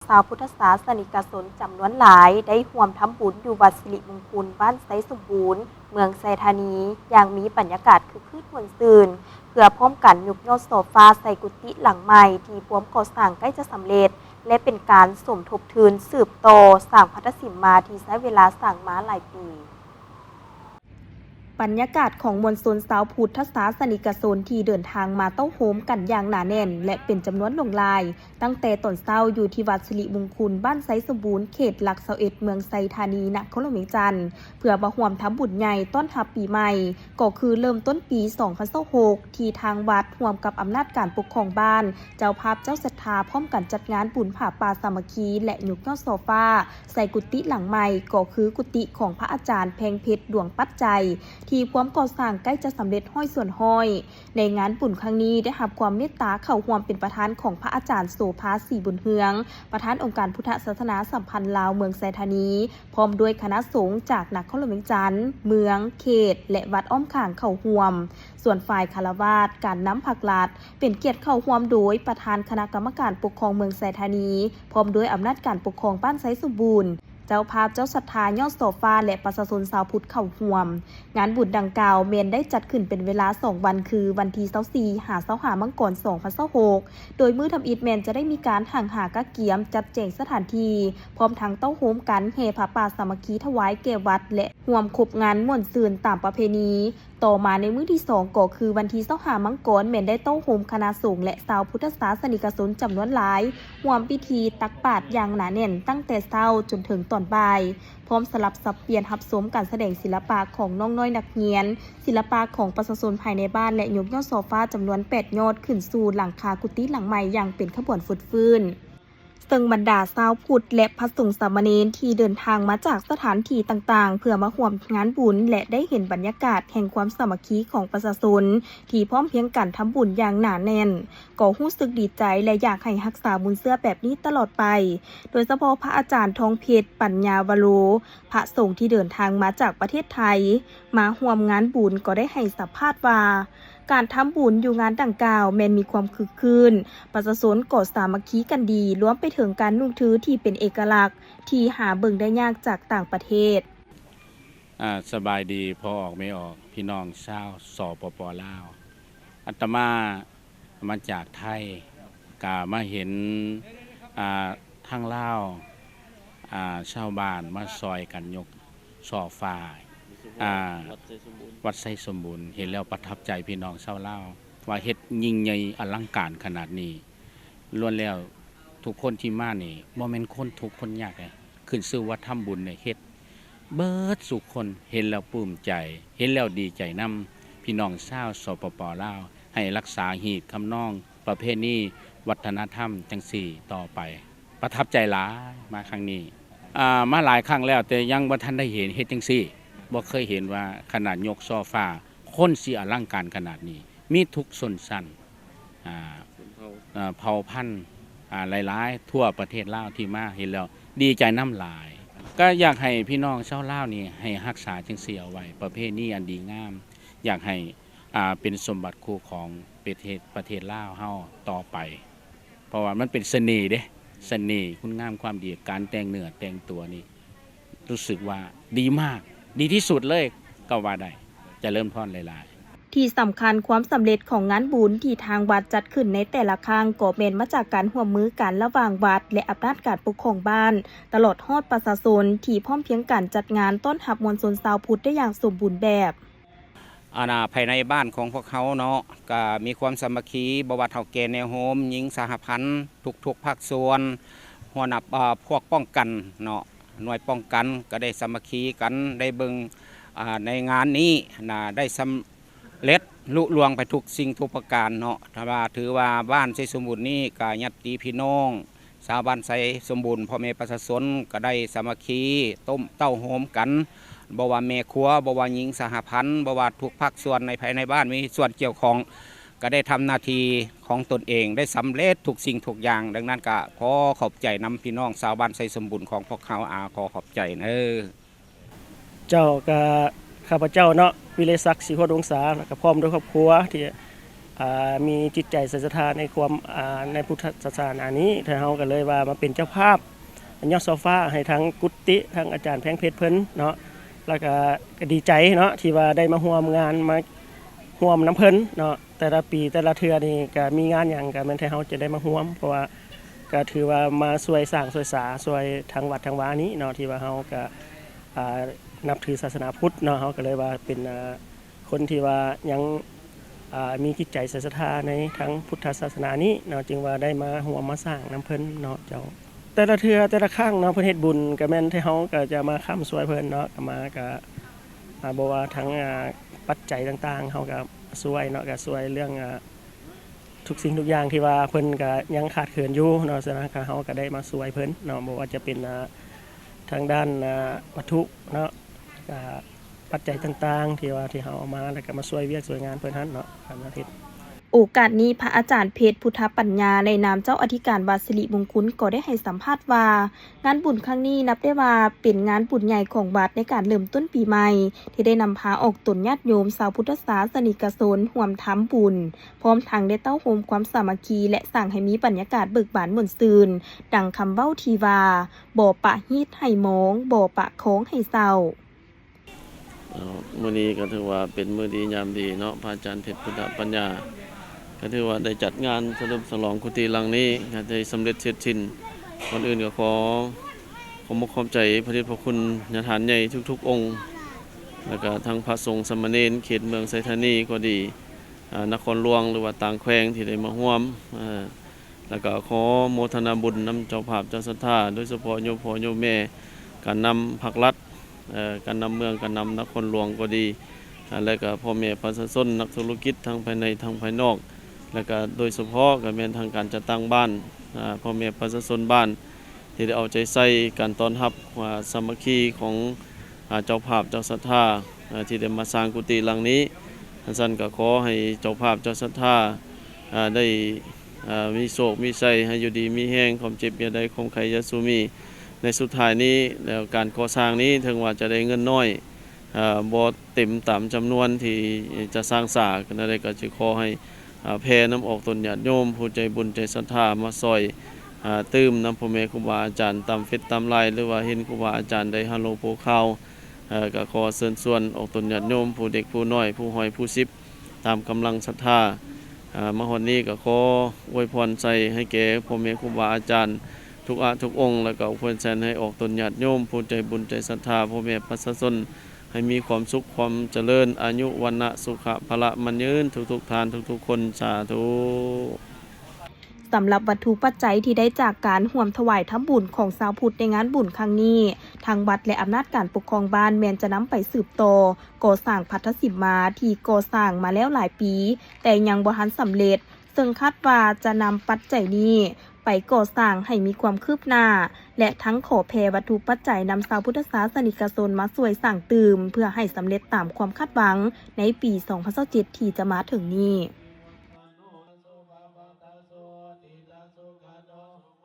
ຊາວພຸດທະສາສະນິກະຊົນຈຳນວນຫຼາຍ ໄດ້ຮ່ວມທຳບຸນຢູ່ວັດສິລິມຸງຄຸນ ບ້ານໄຊສົມບູນ ເມືອງໄຊທານີ ຢ່າງມີບັນຍາກາດຄຶກຄື້ນມ່ວນຊື່ນ ເພື່ອພ້ອມກັນຍົກຍອດສໍຟາໃສ່ກຸຕິຫຼັງໃໝ່ທີ່ພວມກໍ່ສ້າງໃກ້ຈະສຳເລັດ ແລະ ເປັນການສົມທົບທຶນສືບຕໍ່ສ້າງພັດທະສິມມາທີ່ໃຊ້ເວລາສ້າງມາຫຼາຍປີ. ບັນຍາກາດຂອງມວນຊົນຊາວພຸດທະສາສະນິກະຊົນທີ່ເດີນທາງມາເຕົ້າໂຮມກັນຢ່າງໜາແໜ້ນ ແລະ ເປັນຈຳນວນຫຼວງຫຼາຍ ຕັ້ງແຕ່ຕອນເຊົ້າຢູ່ທີ່ວັດສິລິມຸງຄຸນ ບ້ານໄຊສົມບູນ ເຂດຫຼັກຊາວເອັດ ເມືອງໄຊທານີ ນະຄອນຫຼວງວຽງຈັນ ເພື່ອມາຮ່ວມທຳບຸນໃຫຍ່ຕ້ອນຮັບປີໃໝ່ ກໍຄືເລີ່ມຕົ້ນປີສອງພັນຊາວຫົກ ທີ່ທາງວັດຮ່ວມກັບອຳນາດການປົກຄອງບ້ານ, ເຈົ້າພາບເຈົ້າສັດທາ ພ້ອມກັນຈັດງານບຸນຜ້າປ່າສາມັກຄີ ແລະ ຍົກຍອດສໍຟາ ໃສ່ກຸຕິຫຼັງໃໝ່ ກໍຄືກຸຕິຂອງພະອາຈານແພງເພັດ ດວງປັດໄຈ ທີ່ພວມກໍ່ສ້າງໃກ້ຈະສຳເລັດຮ້ອຍສ່ວນຮ້ອຍ. ໃນງານບຸນຄັ້ງນີ້ ໄດ້ຮັບຄວາມເມດຕາເຂົ້າຮ່ວມເປັນປະທານຂອງພະອາຈານໂສພາ ສີບຸນເຮືອງ ປະທານອົງການພຸດທະສາສະໜາສຳພັນລາວເມືອງໄຊທານີ ພ້ອມດ້ວຍຄະນະສົງຈາກນະຄອນຫຼວງວຽງຈັນ, ເມືອງ, ເຂດ ແລະ ວັດອ້ອມຂ້າງເຂົ້າຮ່ວມ. ສ່ວນຝ່າຍຄາລະວາດ, ການນຳພັກລັດ ເປັນກຽດເຂົ້າຮ່ວມໂດຍປະທານຄະນະກຳມະການປົກຄອງເມືອງໄຊທານີ ພ້ອມດ້ວຍອຳນາດການປົກຄອງບ້ານໄຊສົມບູນ, ເຈົ້າພາບເຈົ້າສັດທາຍອດສໍຟາ ແລະ ປະຊາຊົນຊາວພຸດເຂົ້າຮ່ວມ. ງານບຸນດັ່ງກ່າວແມ່ນໄດ້ຈັດຂຶ້ນເປັນເວລາສອງວັນ ຄືວັນທີຊາວສີ່ ຫາ ຊາວຫ້າ ມັງກອນ ສອງພັນຊາວຫົກ ໂດຍມື້ທຳອິດແມ່ນຈະໄດ້ມີການຫ້າງຫາກະກຽມຈັດແຈງສະຖານທີ່ ພ້ອມທັງເຕົ້າໂຮມກັນແຫ່ຜ້າປ່າສາມັກຄີຖວາຍແກ່ວັດ ແລະ ຮ່ວມຄົບງານມ່ວນຊື່ນຕາມປະເພນີ. ຕໍ່ມາໃນມື້ທີສອງ ກໍຄືວັນທີຊາວຫ້າ ມັງກອນ ແມ່ນໄດ້ເຕົ້າໂຮມຄະນະສົງ ແລະ ຊາວພຸດທະສາສະນິກະຊົນຈຳນວນຫຼາຍ ຮ່ວມພິທີຕັກບາດຢ່າງໜາແໜ້ນຕັ້ງແຕ່ເຊົ້າຈົນເຖິງຕອນບ່າຍ, ພ້ອມສະຫຼັບສັບປ່ຽນຮັບຊົມການສະແດງສິລະປະຂອງນ້ອງນ້ອຍນັກຮຽນ, ສິລະປະຂອງປະຊາຊົນພາຍໃນບ້ານ ແລະ ຍົກຍອດສໍຟາຈຳນວນແປດຍອດຂຶ້ນສູ່ຫຼັງຄາກຸຕິຫຼັງໃໝ່ຢ່າງເປັນຂະບວນຟົດຟື້ນ. ເຊິ່ງບັນດາຊາວພຸດ ແລະ ພະສົງສາມະເນນທີ່ເດີນທາງມາຈາກສະຖານທີ່ຕ່າງໆ ເພື່ອມາຮ່ວມງານບຸນ ແລະ ໄດ້ເຫັນບັນຍາກາດແຫ່ງຄວາມສາມັກຄີຂອງປະຊາຊົນທີ່ພ້ອມພຽງກັນທຳບຸນຢ່າງໜາແໜ້ນ, ກໍຮູ້ສຶກດີໃຈ ແລະ ຢາກໃຫ້ຮັກສາມູນເຊື້ອແບບນີ້ຕະຫຼອດໄປ. ໂດຍສະເພາະພະອາຈານທອງເພັດ ປັນຍາວະໂລ, ພະສົງທີ່ເດີນທາງມາຈາກປະເທດໄທ ມາຮ່ວມງານບຸນ ກໍໄດ້ໃຫ້ສຳພາດວ່າ ການທຳບຸນຢູ່ງານດັ່ງກ່າວແມ່ນມີຄວາມຄຶກຄື້ນ, ປະຊາຊົນກໍສາມັກຄີກັນດີ, ລວມໄປເຖິງການນຸ່ງຖືທີ່ເປັນເອກະລັກ ທີ່ຫາເບິ່ງໄດ້ຍາກຈາກຕ່າງປະເທດ. ອາ ສະບາຍດີພໍ່ອອກແມ່ອອກ ພີ່ນ້ອງຊາວ ສປປ ລາວ. ອາດຕະມາມາຈາກໄທ ກະມາເຫັນ ອາ ທາງລາວ ອາ ຊາວບ້ານມາຊ່ອຍກັນຍົກ ຊໍຟາ ອ່າ ວັດໄຊສົມບູນ ເຫັນແລ້ວປະທັບໃຈພີ່ນ້ອງຊາວລາວ ວ່າເຮັດຍິ່ງໃຫຍ່ອະລັງການຂະໜາດນີ້. ລ້ວນແລ້ວທຸກຄົນທີ່ມານີ້ ບໍ່ແມ່ນຄົນທຸກຄົນຍາກເດ້, ຂຶ້ນຊື່ວ່າທຳບຸນນີ້ເຮັດເບິດສູ່ຄົນ, ເຫັນແລ້ວປຶ້ມໃຈ, ເຫັນແລ້ວດີໃຈນຳພີ່ນ້ອງຊາວ ສປປ ລາວ, ໃຫ້ຮັກສາຮີດຄຳນອງ ປະເພນີ ວັດທະນະທຳຈັ່ງຊີ້ຕໍ່ໄປ. ປະທັບໃຈຫຼາຍມາຄັ້ງນີ້. ອ່າ ມາຫຼາຍຄັ້ງແລ້ວ ແຕ່ຍັງບໍ່ທັນໄດ້ເຫັນເຮັດຈັ່ງຊີ້, ບໍ່ເຄີຍເຫັນວ່າຂະໜາດຍົກຊໍຟາ ຄົນຊິອະລັງການຂະໜາດນີ້. ມີທຸກຊົນຊັ້ນ ອ່າ ເຜົ່າ ເຜົ່າພັນ ອ່າ ຫຼາຍໆ ທົ່ວປະເທດລາວທີ່ມາເຫັນແລ້ວດີໃຈນຳຫຼາຍ. ກໍຢາກໃຫ້ພີ່ນ້ອງຊາວລາວນີ້ໃຫ້ຮັກສາຈັ່ງຊີ້ເອົາໄວ້, ປະເພນີອັນດີງາມ ຢາກໃຫ້ ອ່າ ເປັນສົມບັດຄູ່ຂອງປະເທດ ປະເທດລາວເຮົາຕໍ່ໄປ. ເພາະວ່າມັນເປັນສະເໜ່ເດ້, ສະເໜ່ ຄຸນງາມຄວາມດີ, ການແຕ່ງເນື້ອແຕ່ງຕົວນີ້ ຮູ້ສຶກວ່າດີມາກ, ດີທີ່ສຸດເລີຍກໍວ່າໄດ້. ຈະເລີນພອນຫຼາຍໆ. ທີ່ສຳຄັນ, ຄວາມສຳເລັດຂອງງານບຸນທີ່ທາງວັດຈັດຂຶ້ນໃນແຕ່ລະຄັ້ງ ກໍແມ່ນມາຈາກການຮ່ວມມືກັນລະຫວ່າງວັດ ແລະ ອຳນາດການປົກຄອງບ້ານ, ຕະຫຼອດຮອດປະຊາຊົນທີ່ພ້ອມພຽງກັນຈັດງານຕ້ອນຮັບມວນຊົນຊາວພຸດໄດ້ຢ່າງສົມບູນແບບ. ອັນນ່າ ພາຍໃນບ້ານຂອງພວກເຮົາເນາະ ກະມີຄວາມສາມັກຄີ, ບໍ່ວ່າເຖົ້າແກ່ແນວໂຮມ, ຍິງສະຫະພັນ, ທຸກໆພາກສ່ວນ, ຫົວໜ້າ ອາ ພວກປ້ອງກັນເນາະ, ໜ່ວຍປ້ອງກັນ ກະໄດ້ສາມັກຄີກັນ, ໄດ້ເບິ່ງ ອາ ໃນງານນີ້ນະ ໄດ້ສຳເລັດລຸລ່ວງໄປທຸກສິ່ງທຸກປະການເນາະ. ຖ້າວ່າ ຖືວ່າບ້ານໄຊສົມບູນນີ້ ກະຍາດຕິພີ່ນ້ອງ ຊາວບ້ານໄຊສົມບູນ ພໍ່ແມ່ປະຊາຊົນກໍໄດ້ສາມັກຄີ ຕົ້ມເຕົ້າໂຮມກັນ, ບໍ່ວ່າແມ່ຄົວ, ບໍ່ວ່າຍິງສະຫະພັນ, ບໍ່ວ່າທຸກພາກສ່ວນໃນພາຍໃນບ້ານມີສ່ວນກ່ຽວຂ້ອງ ກໍໄດ້ທຳໜ້າທີ່ຂອງຕົນເອງ ໄດ້ສຳເລັດທຸກສິ່ງທຸກຢ່າງ. ດັ່ງນັ້ນກໍຂໍຂອບໃຈນຳພີ່ນ້ອງຊາວບ້ານໄຊສົມບູນຂອງພວກເຮົາ, ອາ ຂໍຂອບໃຈເດີ. ເຈົ້າ ກະຂ້າພະເຈົ້າເນາະ ວິໄລສັກ ສີໂຄດວົງສາ ແລ້ວກະພ້ອມດ້ວຍຄອບຄົວທີ່ ອ່າ ມີຈິດໃຈໃສ່ສັດທາໃນຄວາມ ອ່າ ໃນພຸດທະສາສະໜານີ້ ທາງເຮົາກໍເລີຍວ່າມາເປັນເຈົ້າພາບ ຍອດໂຊຟາໃຫ້ທາງກຸຕິ ທາງອາຈານແພງເພັດເພິ່ນເນາະ ແລ້ວກໍ ກໍດີໃຈເນາະ ທີ່ວ່າໄດ້ມາຮ່ວມງານ ມາຮ່ວມນຳເພິ່ນເນາະ ແຕ່ລະປີແຕ່ລະເທື່ອນີ້ກໍມີງານຫຍັງກໍແມ່ນແຕ່ເຮົາຈະໄດ້ມາຮ່ວມ ເພາະວ່າກໍຖືວ່າມາຊ່ວຍສ້າງຊ່ວຍສາ ຊ່ວຍທາງວັດທາງວານີ້ເນາະ ທີ່ວ່າເຮົາກໍ ອ່າ ນັບຖືສາສະໜາພຸດເນາະ ເຮົາກໍເລີຍວ່າເປັນ ອ່າ ຄົນທີ່ວ່າຍັງ ອ່າ ມີຈິດໃຈໃສ່ສັດທາໃນທາງພຸດທະສາສະໜານີ້ເນາະ ຈຶ່ງວ່າໄດ້ມາຮ່ວມມາສ້າງນຳເພິ່ນເນາະເຈົ້າ. ແຕ່ລະເທື່ອແຕ່ລະຄັ້ງເນາະ ເພິ່ນເຮັດບຸນກໍແມ່ນແຕ່ເຮົາກໍຈະມາຄ້ຳຊ່ວຍເພິ່ນເນາະ ກໍມາກໍ ອ່າ ບໍ່ວ່າທັງ ອ່າ ປັດໄຈຕ່າງໆ ເຮົາກໍຊ່ວຍເນາະ ກໍຊ່ວຍເລື່ອງ ອ່າ ທຸກສິ່ງທຸກຢ່າງທີ່ວ່າເພິ່ນກໍຍັງຂາດເຂີນຢູ່ເນາະ ສະນັ້ນກໍເຮົາກໍໄດ້ມາຊ່ວຍເພິ່ນເນາະ ບໍ່ວ່າຈະເປັນ ອ່າ ທາງດ້ານ ອ່າ ວັດຖຸເນາະ ອ່າ ປັດໄຈຕ່າງໆ ທີ່ວ່າທີ່ເຮົາເອົາມາ ແລ້ວກໍມາຊ່ວຍວຽກຊ່ວຍງານເພິ່ນຫັ້ນເນາະ ການເຮັດ. ໂອກາດນີ້ ພະອາຈານເພັດ ພຸດທະປັນຍາ ໃນນາມເຈົ້າອະທິການວັດສິລິມຸງຄຸນ ກໍໄດ້ໃຫ້ສຳພາດວ່າ ງານບຸນຄັ້ງນີ້ນັບໄດ້ວ່າເປັນງານບຸນໃຫຍ່ຂອງວັດໃນການເລີ່ມຕົ້ນປີໃໝ່ ທີ່ໄດ້ນຳພາອອກຕົນຍາດໂຍມຊາວພຸດທະສາສະນິກະຊົນຮ່ວມທຳບຸນ ພ້ອມທັງໄດ້ເຕົ້າໂຮມຄວາມສາມັກຄີ ແລະ ສ້າງໃຫ້ມີບັນຍາກາດເບີກບານມ່ວນຊື່ນ ດັ່ງຄຳເວົ້າທີ່ວ່າ ບໍ່ປະຮີດໃຫ້ມອງ ບໍ່ປະຄອງໃຫ້ເສົ້າ. ເອີ ມື້ນີ້ກໍຖືວ່າເປັນມື້ດີຍາມດີເນາະ ພະອາຈານເພັດ ພຸດທະປັນຍາ ກໍຖືວ່າໄດ້ຈັດງານສະເຫຼີມສະຫຼອງກຸຕິຫຼັງນີ້ ກໍໄດ້ສຳເລັດເສັດສິ້ນ. ກ່ອນອື່ນກໍຂໍຂອບອົກຂອບໃຈພະເດດພະຄຸນຍາທ່ານໃຫຍ່ທຸກໆອົງ ແລ້ວກໍທັງພະສົງສາມະເນນເຂດເມືອງໄຊທານີກໍດີ ອາ ນະຄອນຫຼວງ ຫຼືວ່າຕ່າງແຂວງທີ່ໄດ້ມາຮ່ວມ ອາ ແລ້ວກໍຂໍໂມທະນາບຸນນຳເຈົ້າພາບເຈົ້າສັດທາ ໂດຍສະເພາະໂຍມພໍ່ໂຍມແມ່ ການນຳພາກລັດ ເອີ ການນຳເມືອງ ການນຳນະຄອນຫຼວງກໍດີ ອາ ແລະກະພໍ່ແມ່ປະຊາຊົນ ນັກທຸລະກິດທັງພາຍໃນທັງພາຍນອກ ແລະກະໂດຍສະເພາະກະແມ່ນທາງການຈັດຕັ້ງບ້ານ ອາ ພໍ່ແມ່ປະຊາຊົນບ້ານ ທີ່ໄດ້ເອົາໃຈໃສ່ການຕ້ອນຮັບ ອາ ສາມັກຄີຂອງ ອາ ເຈົ້າພາບເຈົ້າສັດທາ ອາ ທີ່ໄດ້ມາສ້າງກຸຕິຫຼັງນີ້. ຄັນຊັ້ນກະຂໍໃຫ້ເຈົ້າພາບເຈົ້າສັດທາ ອາ ໄດ້ ອາ ມີໂຊກມີໄຊ ໃຫ້ຢູ່ດີມີແຮງ ຄວາມເຈັບຢ່າໄດ້ ຄວາມໄຂ້ຢ່າສູ່ມີ. ໃນສຸດທ້າຍນີ້ ແລ້ວການກໍ່ສ້າງນີ້ ເຖິງວ່າຈະໄດ້ເງິນໜ້ອຍ ອາ ບໍ່ເຕັມຕາມຈຳນວນທີ່ຈະສ້າງສາ ແນວໃດກໍຈະຂໍໃຫ້ ອາ ແຜ່ນຳອອກຕົນຍາດໂຍມ ຜູ້ໃຈບຸນໃຈສັດທາມາຊ່ອຍ ອາ ຕື່ມນຳພໍ່ແມ່ຄູບາອາຈານຕາມເຟສຕາມໄລນ໌ ຫຼືວ່າເຫັນຄູບາອາຈານໄດ້ຮາໂລໂພຄາວ ເອີ ກໍຂໍເຊີນຊວນອອກຕົນຍາດໂຍມ ຜູ້ເດັກຜູ້ນ້ອຍ ຜູ້ຮ້ອຍຜູ້ສິບ ຕາມກຳລັງສັດທາ. ອາ ມາຮອດນີ້ກໍຂໍອວຍພອນໄຊໃຫ້ແກ່ພໍ່ແມ່ຄູບາອາຈານທຸກອາ ທຸກອົງ ແລ້ວກໍອວຍພອນໄຊໃຫ້ອອກຕົນຍາດໂຍມ ຜູ້ໃຈບຸນໃຈສັດທາ ພໍ່ແມ່ປະຊາຊົນ ໃຫ້ມີຄວາມສຸກຄວາມຈະເລີນ ອາຍຸວັນນະສຸຂະພະລະໝັ້ນຍືນ ທຸກໆທ່ານ ທຸກໆຄົນ ສາທຸ. ສຳລັບວັດຖຸປັດໄຈທີ່ໄດ້ຈາກການຮ່ວມຖວາຍທຳບຸນຂອງຊາວພຸດໃນງານບຸນຄັ້ງນີ້ ທາງວັດ ແລະ ອຳນາດການປົກຄອງບ້ານແມ່ນຈະນຳໄປສືບຕໍ່ກໍ່ສ້າງພັດທະສິມມາທີ່ກໍ່ສ້າງມາແລ້ວຫຼາຍປີ ແຕ່ຍັງບໍ່ທັນສຳເລັດ, ເຊິ່ງຄາດວ່າຈະນຳປັດໄຈນີ້ໄປກໍ່ສ້າງໃຫ້ມີຄວາມຄືບໜ້າ ແລະ ທັງຂໍແຜ່ວັດຖຸປັດໄຈນຳຊາວພຸດທະສາສະນິກະຊົນມາຊ່ວຍສ້າງຕື່ມ ເພື່ອໃຫ້ສຳເລັດຕາມຄວາມຄາດຫວັງໃນປີສອງພັນຊາວເຈັດທີ່ຈະມາເຖິງນີ້.